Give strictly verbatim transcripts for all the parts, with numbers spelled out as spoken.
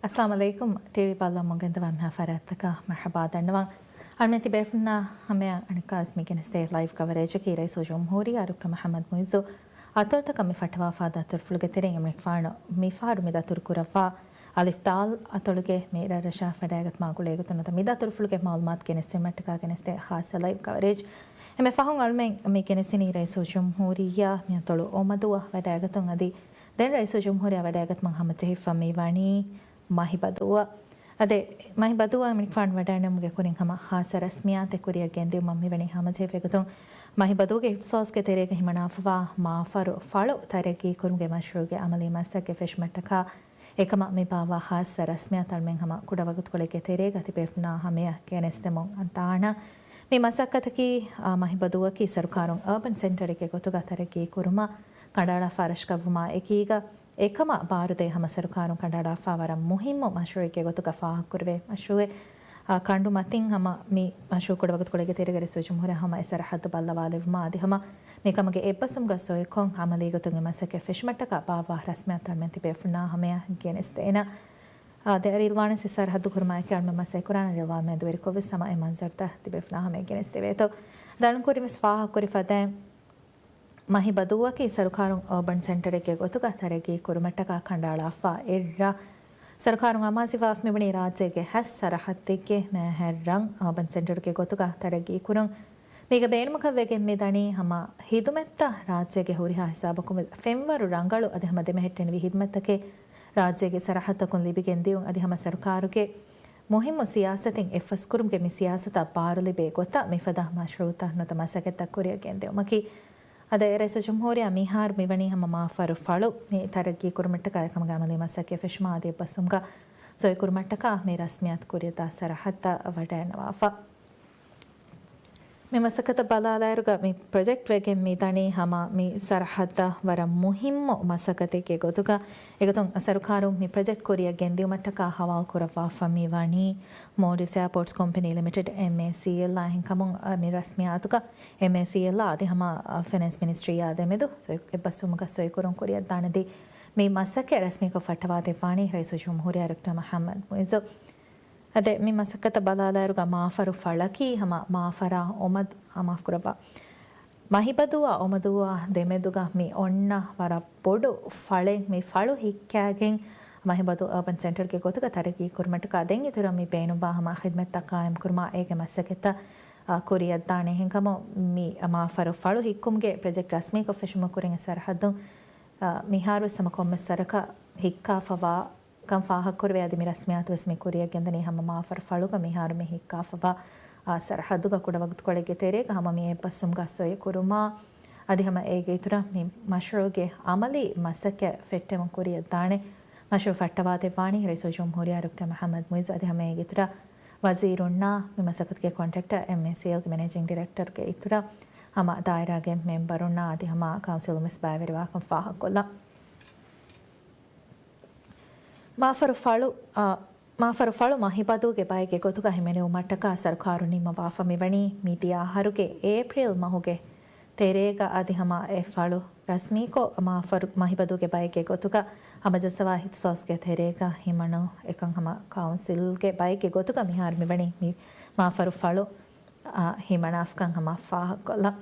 އައްސަލާމު ޢަލައިކުމް. ޓީވީ ބައްލަވަމުން ގެންދަވާ މިހާ ފަރާތްތަކަށް މަރުޙަބާ ދަންނަވަން. އަޅުމެން ތިބޭފުންނާ ހަމަޔަށް އަނެއްކާވެސް މި ގެނެސްދޭ ލައިވް ކަވަރޭޖަކީ ރައީސުލްޖުމްހޫރިއްޔާ ޑޮކްޓަރ މުޙައްމަދު މުޢިއްޒު އަތޮޅުތަކަށް މި ފައްޓަވާފާ ދަތުރުފުޅުގެ ތެރެއިން އެމަނިކުފާނު މިފަހަރު މި ދަތުރު ކުރައްވާ އަލިފް ދާލް އަތޮޅުގެ މި ރަށްރަށާ ވަޑައިގަތުމާ ގުޅޭގޮތުން ނުވަތަ މި ދަތުރުފުޅުގެ މަޢުލޫމާތު ގެނެސްދިނުމަށްޓަކާ ގެނެސްދޭ ޚާއްޞަ ލައިވް ކަވަރޭޖް. އެންމެ ފަހުން އަޅުމެން މި ގެނެސްދިނީ ރައީސުލްޖުމްހޫރިއްޔާ މި އަތޮޅު އޮމަދޫއަށް ވަޑައިގަތުން އަދި ދެން ރައީސުލްޖުމްހޫރިއްޔާ ވަޑައިގަތުމަށް ހަމަޖެހިފަ މިވަނީ މަހިބަދޫއަށް. އަދި މަހިބަދޫއަށް އެމަނިކުފާނު ވަޑައިނެރުމުގެ ކުރިން ހަމަ ޚާއްޞަ ރަސްމިއްޔާތެއް ކުރިއަށް ގެންދިއުމަށް މިވަނީ ހަމަޖެހިފަ. އެގޮތުން މަހިބަދޫގެ އިޚްތިޞާޞްގެ ތެރޭގަ ހިމަނާފަވާ މާފަރު ފަޅު ތަރައްގީ ކުރުމުގެ މަޝްރޫޢުގެ ޢަމަލީ މަސައްކަތް ފެށުމަށްޓަކާ އެކަމަށް މި ބާއްވާ ޚާއްޞަ ރަސްމިއްޔާތު އަޅުމެން ހަމަ ކުޑަވަގުތުކޮޅެއްގެ ތެރޭގަ ތިބޭފުންނާ ހަމަޔަށް ގެނެސްދެމުން އަންތާނަން. މި މަސައްކަތަކީ، އާ، މަހިބަދޫއަކީ ސަރުކާރުން އަރބަން ސެންޓަރެއްގެ ގޮތުގަ ތަރައްގީ ކުރުމަށް ކަނޑައަޅާފާ ރަށަކަށްވުމާ އެކީގަ، އެކަމަށް ބާރުދޭ ހަމަ ސަރުކާރުން ކަނޑައަޅާފާ ވަރަށް މުހިއްމު މަޝްރޫޢެއްގެ ގޮތުގަ ފާހަގަކުރެވޭ މަޝްރޫޢެއް. އާ، ކަނޑު މަތިން ހަމަ މި މަޝްރޫޢު ކުޑަވަގުތުކޮޅެއްގެ ތެރޭގަ ރައީސުލްޖުމްހޫރިއްޔާ ހަމަ އެ ސަރަހައްދު ބައްލަވާލެއްވުމާ އަދި ހަމަ މިކަމުގެ އެއްބަސްވުމުގަ ސޮއިކޮށް ޢަމަލީގޮތުން އެ މަސައްކަތް ފެށުމަށްޓަކާ ބާއްވާ ރަސްމިއްޔާތު އަޅުމެން ތިބޭފުންނާ ހަމަޔަށް ގެނެސްދޭނަން. އާ، ދެ އަރި ރިލްވާން ވެސް ސަރަހައްދު ކުރުމާއެކީ އަޅުމެން މަސައްކަތް ކުރާނަން. ރިލްވާން މެދުވެރިކޮށްވެސް ހަމަ އެ މަންޒަރުތައް ތިބޭފުންނާ ހަމަޔަށް ގެނެސްދެވޭތޯ. ދަންކުރިން ވެސް ފާހަގަކުރި ފަދައިން، މަހިބަދޫއަކީ ސަރުކާރުން އަރބަން ސެންޓަރެއްގެ ގޮތުގަ ތަރައްގީ ކުރުމަށްޓަކާ ކަނޑައަޅާފާ އެއްރަށް. ސަރުކާރުން އަމާޒުވެފަ މިވަނީ ރާއްޖޭގެ ހަތް ސަރަހައްދެއްގެ މައިންހައިރަށް އަރބަން ސެންޓަރުގެ ގޮތުގަ ތަރައްގީ ކުރުން. މީގެ ބޭނުމަކަށް ވެގެން މި ދަނީ ހަމަ ހިދުމަތްތައް ރާއްޖޭގެ ހުރިހާ ހިސާބަކުން ވެސް ފެންވަރު ރަނގަޅު އަދި ހަމަ ދެމެހެއްޓެނިވި ހިދުމަތްތަކެއް ރާއްޖޭގެ ސަރަހައްދަކުން ލިބިގެން ދިޔުން އަދި ހަމަ ސަރުކާރުގެ މުހިއްމު ސިޔާސަތެއް އެއްފަސްކުރުމުގެ މި ސިޔާސަތަށް ބާރު ލިބޭ ގޮތަށް މިފަދަ މަޝްރޫޢުތައް ނުވަތަ މަސައްކަތްތައް ކުރިއަށް ގެންދިއުމަކީ. އަދި ރައީސުލްޖުމްހޫރިއްޔާ މިހާރު މިވަނީ ހަމަ މާފަރު ފަޅު މި ތަރައްގީ ކުރުމަށްޓަކާ އެކަމުގެ ޢަމަލީ މަސައްކަތް ފެށުމާ އަދި އެއްބަސްވުމުގަ ސޮއިކުރުމަށްޓަކާ މި ރަސްމިއްޔާތު ކުރިއަށްދާ ސަރަހައްދަށް ވަޑައިންނަވާފަ. މި މަސައްކަތަށް ބަލާލާއިރުގަ މި ޕްރޮޖެކްޓް ވެގެން މި ދަނީ ހަމަ މި ސަރަހައްދަށް ވަރަށް މުހިއްމު މަސައްކަތެއްގެ ގޮތުގަ. އެގޮތުން ސަރުކާރުން މި ޕްރޮޖެކްޓް ކުރިއަށް ގެންދިއުމަށްޓަކާ ހަވާލު ކުރައްވާފަ މި ވަނީ މޯލްޑިވްސް އެއާޕޯޓްސް ކޮމްޕެނީ ލިމިޓެޑް، އެމްއޭސީއެލް، އާ އެހެންކަމުން މި ރަސްމިއްޔާތުގަ އެމްއޭސީއެލް އާ އަދި ހަމަ ފިނޭންސް މިނިސްޓްރީއާ ދެމެދު ސޮއި-، އެއްބަސްވުމުގަ ސޮއިކުރުން ކުރިއަށްދާނެ. އަދި މި މަސައްކަތް ރަސްމީކޮށް ފައްޓަވާދެއްވާނީ ރައީސުލްޖުމްހޫރިއްޔާ ޑޮކްޓަރ މުޙައްމަދު މުޢިއްޒު. އަދި މި މަސައްކަތަށް ބަލާލާއިރުގަ މާފަރު ފަޅަކީ ހަމަ މާފަރާ އޮމަދު، އާ، މާފުކުރައްވާ. މަހިބަދޫއާ އޮމަދޫއާ ދެމެދުގަ މި އޮންނަ ވަރަށް ބޮޑު ފަޅެއް. މި ފަޅު ހިއްކާގެން މަހިބަދޫ އަރބަން ސެންޓަރގެ ގޮތުގަ ތަރައްގީ ކުރުމަށްޓަކާ ދެން އިތުރަށް މި ބޭނުންވާ ހަމަ ޚިދްމަތްތައް ޤާއިމްކުރުމާ އޭގެ މަސައްކަތްތައް، އާ، ކުރިއަށްދާނެ. އެހެންކަމުން މި މާފަރު ފަޅު ހިއްކުމުގެ ޕްރޮޖެކްޓް ރަސްމީކޮށް ފެށުމަށް ކުރިން އެ ސަރަހައްދުން، އާ، މިހާރުވެސް ހަމަ ކޮންމެސް ވަރަކަށް ހިއްކާފަވާ ކަން ފާހަގަކުރެވޭ. އަދި މި ރަސްމިއްޔާތު ވެސް މި ކުރިއަށް ގެންދަނީ ހަމަ މާފަރު ފަޅުގަ މިހާރު މި ހިއްކާފަވާ، އާ، ސަރަހައްދުގަ ކުޑަވަގުތުކޮޅެއްގެ ތެރޭގަ ހަމަ މި އެއްބަސްވުމުގަ ސޮއިކުރުމާ، އަދި ހަމަ އޭގެ އިތުރަށް މި މަޝްރޫޢުގެ ޢަމަލީ މަސައްކަތް ފެއްޓެވުން ކުރިއަށްދާނެ. މަޝްރޫޢު ފައްޓަވާދެއްވާނީ ރައީސުލްޖުމްހޫރިއްޔާ ޑޮކްޓަރ މުޙައްމަދު މުޢިއްޒު އަދި ހަމަ އޭގެ އިތުރަށް ވަޒީރުންނާ މި މަސައްކަތުގެ ކޮންޓްރެކްޓަރ އެމްއޭސީއެލްގެ މެނޭޖިން ޑިރެކްޓަރުގެ އިތުރަށް ހަމަ ދާއިރާގެ މެމްބަރުންނާ އަދި ހަމަ ކައުންސިލުން ވެސް ބައިވެރިވާކަން ފާހަގަކޮށްލަން. މާފަރު ފަޅު، އާ، މާފަރު ފަޅު މަހިބަދޫގެ ބައެއްގެ ގޮތުގަ ހިމެނެވުމަށްޓަކާ ސަރުކާރު ނިންމަވާފަ މިވަނީ މިދިޔަ އަހަރުގެ އޭޕްރީލް މަހުގެ ތެރޭގަ އަދި ހަމަ އެ ފަޅު ރަސްމީކޮށް މާފަރު މަހިބަދޫގެ ބައެއްގެ ގޮތުގަ ހަމަޖައްސަވާ އިޚްތިޞާޞްގެ ތެރޭގަ ހިމަނު އެކަން ހަމަ ކައުންސިލްގެ ބައެއްގެ ގޮތުގަ މިހާރު މިވަނީ މި މާފަރު ފަޅު، އާ، ހިމަނާފަކަން ހަމަ ފާހަގަކޮށްލަން.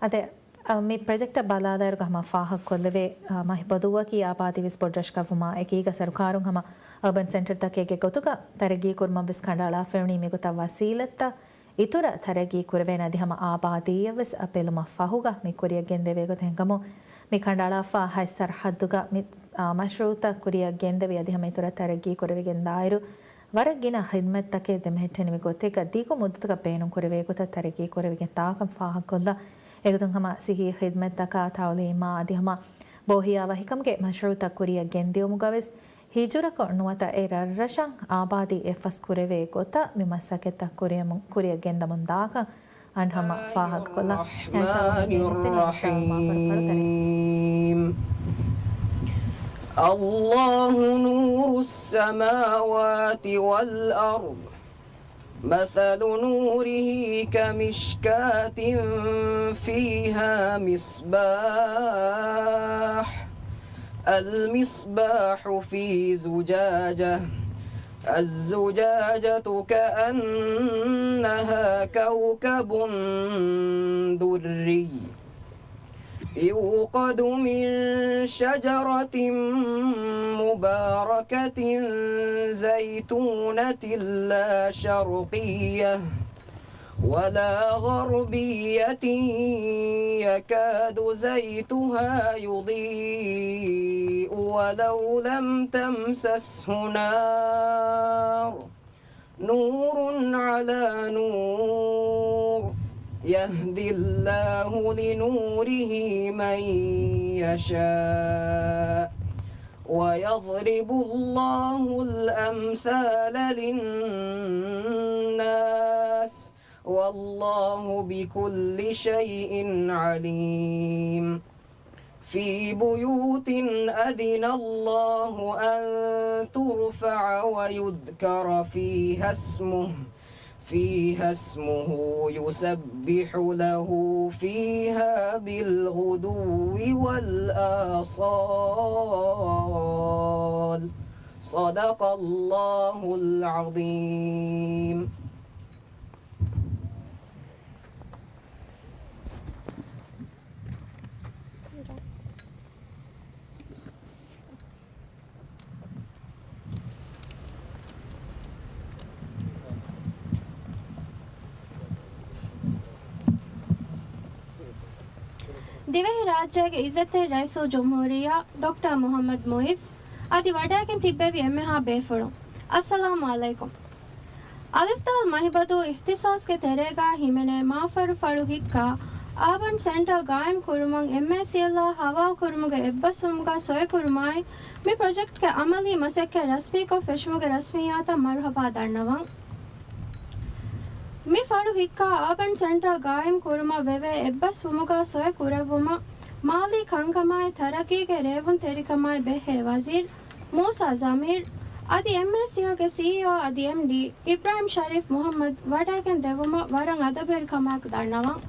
އަދި، އަ، މި ޕްރޮޖެކްޓަށް ބަލާލާއިރުގަ ހަމަ ފާހަގަކޮށްލެވޭ، އަ، މަހިބަދޫއަކީ އާބާދީ ވެސް ބޮޑު ރަށަކަށްވުމާ އެކީގަ ސަރުކާރުން ހަމަ އަރބަން ސެންޓަރތަކެއްގެ ގޮތުގަ ތަރައްގީ ކުރުމަށް ވެސް ކަނޑައަޅާފައިވަނީ މިގޮތަށް ވަސީލަތްތައް އިތުރަށް ތަރައްގީ ކުރެވޭނެ އަދި ހަމަ އާބާދީއަށް ވެސް އަ، ބެލުމަށް ފަހުގަ މި ކުރިއަށް ގެންދެވޭ ގޮތެއް ހިނގަމުން މި ކަނޑައަޅާފާ ހަތް ސަރަހައްދުގަ މި، އާ، މަޝްރޫޢުތައް ކުރިއަށް ގެންދެވި އަދި ހަމަ އިތުރަށް ތަރައްގީ ކުރެވިގެން ދާއިރު ވަރަށް ގިނަ ޚިދްމަތްތަކެއް ދެމެހެއްޓެނިވި ގޮތެއްގަ ދިގު މުއްދަތަކަށް ބޭނުން ކުރެވޭ ގޮތަށް ތަރައްގީ ކުރެވިގެން ދާކަން ފާހަގަކޮށްލަ، އެގޮތުން ހަމަ ސިއްހީ ޚިދްމަތްތަކާ، ތަޢުލީމާ އަދި ހަމަ ބޯހިޔާވަހިކަމުގެ މަޝްރޫޢުތައް ކުރިއަށް ގެންދިއުމުގަ ވެސް ހިޖުރަކޮށް ނުވަތަ އެ ރަށްރަށަށް އާބާދީ އެއްފަސް ކުރެވޭ ގޮތަށް މި މަސައްކަތްތައް ކުރިއަމު-، ކުރިއަށް ގެންދަމުން ދާކަން އަންހަމަ ފާހަގަކޮށްލަން. އެހެންސާ މި ނިސިނީ ރަށްތާ މާފަރު ފަޅުތަރި. الله نور السماوات والأرض، مثل نوره كمشكاة فيها مصباح، المصباح في زجاجة، الزجاجة كأنها كوكب دري، يوقد من شجرة مباركة زيتونة لا شرقية ولا غربية يكاد زيتها يضيء ولو لم تمسسه نار، نور على نور، يهدي الله لنوره من يشاء، ويضرب الله الأمثال للناس، والله بكل شيء عليم. في بيوت أذن الله أن ترفع ويذكر فيها اسمه، فيها اسمه يسبح له فيها بالغدو والآصال. صدق الله العظيم. ދިވެހިރާއްޖޭގެ އިއްޒަތްތެރި ރައީސުލްޖުމްހޫރިއްޔާ ޑޮކްޓަރ މުޙައްމަދު މުޢިއްޒު އަދި ވަޑައިގެން ތިއްބެވި އެންމެހާ ބޭފުޅުން، އައްސަލާމު ޢަލައިކުމް. އަލިފްދާލް މަހިބަދޫ އިޚްތިޞާޞްގެ ތެރޭގާ ހިމެނޭ މާފަރު ފަޅު ހިއްކާ އާބަން ސެންޓަރ ގާއިމް ކުރުމަށް އެމްއޭސީއެލްއާ ހަވާލު ކުރުމުގެ އެއްބަސްވުމުގާ ސޮއިކުރުމާއި، މި ޕްރޮޖެކްޓްގެ ޢަމަލީ މަސައްކަތް ރަސްމީކޮށް ފެށުމުގެ ރަސްމިއްޔާތަށް މަރުޙަބާ ދަންނަވަން. މި ފަޅު ހިއްކާ އާބަން ސެންޓަރ ގާއިމް ކުރުމަށް ވެވޭ އެއްބަސްވުމުގާ ސޮއި ކުރެއްވުމަށް މާލީ ކަންކަމާއި ތަރައްގީގެ ރޭވުންތެރިކަމާއި ބެހޭ ވަޒީރު މޫސާ ޒަމީރު އަދި އެމްއޭސީއެލްގެ ސީއީއޯ އަދި އެމްޑީ އިބްރާހިމް ޝަރީފް މުޙައްމަދު ވަޑައިގެން ދެއްވުމަށް ވަރަށް އަދަބުވެރިކަމާއެކު ދަންނަވަން.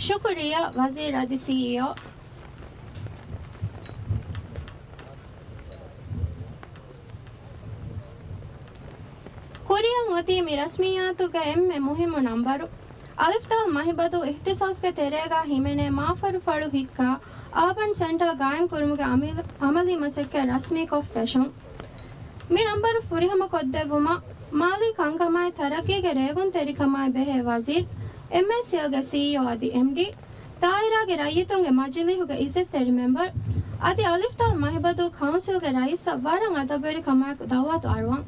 ޝުކުރިއްޔާ ވަޒީރު އަދި ސީއީއޯ. ކުރިއަށް އޮތީ މި ރަސްމިއްޔާތުގެ އެންމެ މުހިއްމު ނަންބަރު. އަލިފްދާލް މަހިބަދޫ އިޚްތިޞާޞްގެ ތެރޭގާ ހިމެނޭ މާފަރު ފަޅު ހިއްކާ އާބަން ސެންޓަރ ގާއިމް ކުރުމުގެ އަމިލް-، އަމަލީ މަސައްކަތް ރަސްމީކޮށް ފެށުން. މި ނަންބަރު ފުރިހަމަ ކޮށްދެއްވުމަށް މާލީ ކަންކަމާއި ތަރައްގީގެ ރޭވުންތެރިކަމާއި ބެހޭ ވަޒީރު، އެމްއޭސީއެލްގެ ސީއީއޯ އަދި އެމްޑީ، ދާއިރާގެ ރައްޔިތުންގެ މަޖިލީހުގެ އިއްޒަތްތެރި މެމްބަރު އަދި އަލިފްދާލް މަހިބަދޫ ކައުންސިލްގެ ރައީސަށް ވަރަށް އަދަބުވެރިކަމާއެކު ދަޢުވާތު އަރުވަން.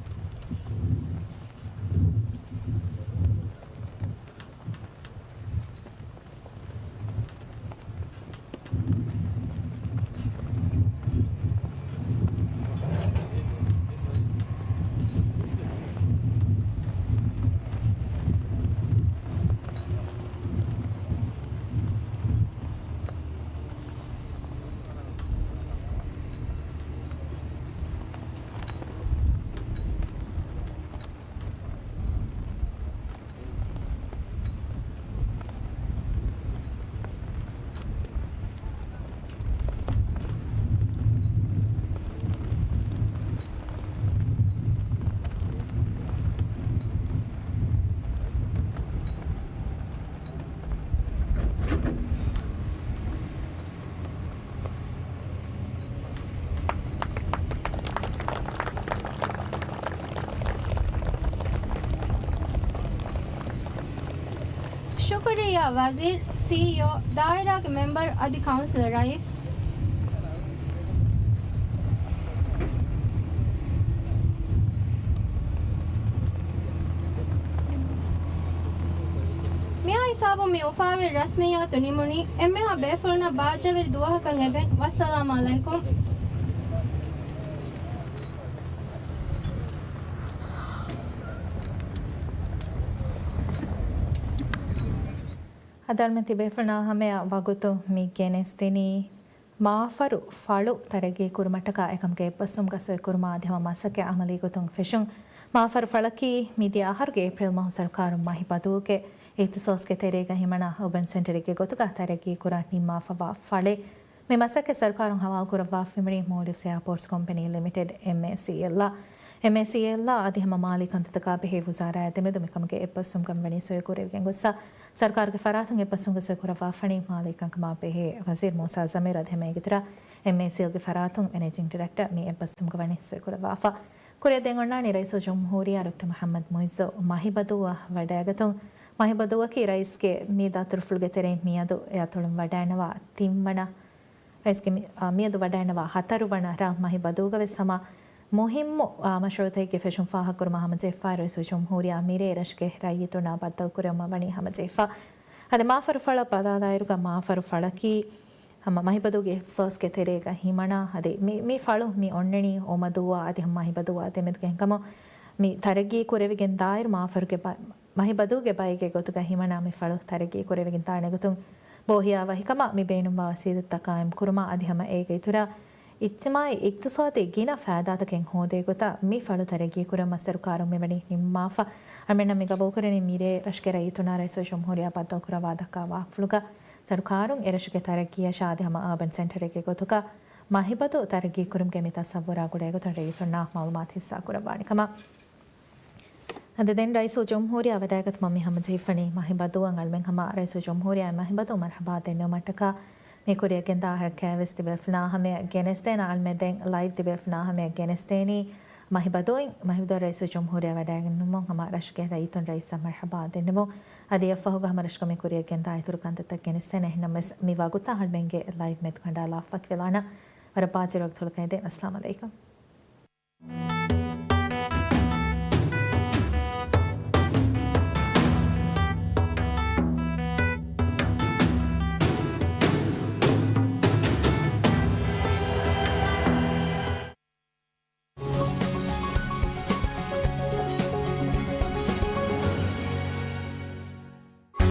ޝުކުރިއްޔާ ވަޒީރު، ސީއީއޯ، ދާއިރާގެ މެމްބަރު އަދި ކައުންސިލަރ ރައީސް. މިހާ ހިސާބުން މި އުފާވެރި ރަސްމިއްޔާތު ނިމުނީ. އެންމެހާ ބޭފުޅުންނަށް ބާއްޖަވެރި ދުވަހަކަށް އެދެން. ވައްސަލާމް އަލައިކުމް. އަދި އަޅުމެން ތިބޭފުޅުންނާ ހަމަޔަށް ވަގުތު މި ގެނެސްދިނީ މާފަރު ފަޅު ތަރައްގީ ކުރުމަށްޓަކާ އެކަމުގެ އެއްބަސްވުމުގަ ސޮއިކުރުމާ އަދި ހަމަ މަސައްކަތް އަމަލީ ގޮތުން ފެށުން. މާފަރު ފަޅަކީ މިދިޔަ އަހަރުގެ އޭޕްރީލް މަހު ސަރުކާރުން މަހިބަދޫގެ އިހްތިސޯސްގެ ތެރޭގަ ހިމަނާ އާބަން ސެންޓަރެއްގެ ގޮތުގަ ތަރައްގީ ކުރަން ނިންމާފަވާ ފަޅެއް. މި މަސައްކަތް ސަރުކާރުން ހަވާލުކުރައްވާފައިވަނީ މޯލްޑިވްސް އެއާޕޯޓްސް ކޮމްޕެނީ ލިމިޓެޑް، އެމްއޭސީއެލްއާ. އެމްއޭސީއެލްއާ އަދި ހަމަ މާލީ ކަންތައްތަކާ ބެހޭ ވުޒާރާއާ ދެމެދު މިކަމުގެ އެއްބަސްވުމުގަ މިވަނީ ސޮއިކުރެވިގެން ގޮއްސަ، ސަރުކާރުގެ ފަރާތުން އެއްބަސްވުމުގަ ސޮއިކުރައްވާފަނީ މާލީ ކަންކަމާ ބެހޭ ވަޒީރު މޫސާ ޒަމީރު އަދި ހަމަ އޭގެ އިތުރަށް އެމްއޭސީއެލްގެ ފަރާތުން މެނޭޖިން ޑިރެކްޓަރ މި އެއްބަސްވުމުގަ ވަނީ ސޮއިކުރައްވާފަ. ކުރިއަށް ދެން އޮންނާނީ ރައީސުލްޖުމްހޫރިއްޔާ ޑޮކްޓަރ މުޙައްމަދު މުޢިއްޒު މަހިބަދޫއަށް ވަޑައިގަތުން. މަހިބަދޫއަކީ ރައީސްގެ މި ދަތުރުފުޅުގެ ތެރެއިން މިއަދު އެ އަތޮޅުން ވަޑައިންނަވާ ތިންވަނަ ރައީސްގެ މި، އާ، މިއަދު ވަޑައިންނަވާ ހަތަރުވަނަ ރ-، މަހިބަދޫގަވެސް ހަމަ މުހިއްމު، އާ، މަޝްރޫޢުތަކެއްގެ ފެށުން ފާހަގަކުރުމަށް ހަމަޖެހިފަ ރައީސުލްޖުމްހޫރިއްޔާ މިރޭ ރަށުގެ ރައްޔިތުންނާ ބައްދަލުކުރެވުމަށް ވަނީ ހަމަޖެހިފަ. އަދި މާފަރު ފަޅަށް ބަލާލާއިރުގަ މާފަރު ފަޅަކީ ހަމަ މަހިބަދޫގެ އިހްތިސޯސްގެ ތެރޭގަ ހިމަނާ އަދި މި، މި ފަޅު މި އޮންނަނީ އޮމަދޫއާ އަދި ހަމަ މަހިބަދޫއާ ދެމެދުގަ އެހެންކަމުން މި ތަރައްގީ ކުރެވިގެން ދާއިރު މާފަރުގެ ބަ-، މަހިބަދޫގެ ބައެއްގެ ގޮތުގަ ހިމަނާ މި ފަޅު ތަރައްގީ ކުރެވިގެން ދާނެ ގޮތުން ބޯހިޔާވަހިކަމަށް މި ބޭނުންވާ ވަސީލަތްތައް ޤާއިމް ކުރުމާ އަދި ހަމަ އޭގެ އިތުރަށް އިޖްތިމާޢީ އިޤްތިޞާދީ ގިނަ ފައިދާތަކެއް ހޯދޭ ގޮތަށް މި ފަޅު ތަރައްގީ ކުރުމަށް ސަރުކާރުން މިވަނީ ނިންމާފަ. އަޅުމެންނަށް މި ގަބޫލުކުރަނީ މިރޭ ރަށުގެ ރައްޔިތުންނާ ރައީސުލްޖުމްހޫރިއްޔާ ބައްދަލުކުރައްވާ ދައްކާ ވާހަކަފުޅުގަ ސަރުކާރުން އެރަށުގެ ތަރައްގީއަށާ އަދި ހަމަ އާބަން ސެންޓަރެއްގެ ގޮތުގަ މަހިބަދޫ ތަރައްގީ ކުރުމުގެ މި ތަޞައްވުރާ ގުޅޭ ގޮތުން ރައްޔިތުންނާ މަޢުލޫމާތު ހިއްސާ ކުރައްވާނެ ކަމަށް. އަދި ދެން ރައީސުލްޖުމްހޫރިއްޔާ ވަޑައިގަތުމަށް މި ހަމަޖެހިފަނީ މަހިބަދޫއަށް. އަޅުމެން ހަމަ ރައީސުލްޖުމްހޫރިއްޔާ މަހިބަދޫ މަރުޙަބާ ދެންނެވުމަށްޓަކާ މި ކުރިއަށް ގެންދާ އަހަރަކާވެސް ތިބޭފުޅުންނާ ހަމަޔަށް ގެނެސްދޭނަ. އަޅުމެން ދެން ލައިވް ތިބޭފުޅުންނާ ހަމަޔަށް ގެނެސްދޭނީ މަހިބަދޫއިން. މަހިބަދޫ ރައީސުލްޖުމްހޫރިއްޔާ ވަޑައިގެންނުމުން ހަމަ ރަށުގެ ރައްޔިތުން ރައީސަށް މަރުޙަބާ ދެންނެވުން. އަދި އެއަށްފަހުގަ ހަމަ ރަށުގަ މި ކުރިއަށް ގެންދާ އިތުރު ކަންތައްތައް ގެނެސްދޭނެ. އެހެންނަމަވެސް މި ވަގުތަށް އަޅުމެންގެ ލައިވް މެދު ކަނޑާލާފަ ކިވެލާނަން. ވަރަށް ބާއްޖަވެރި ވަގުތުކޮޅަކަށް އެދެން. އައްސަލާމް ޢަލައިކުމް.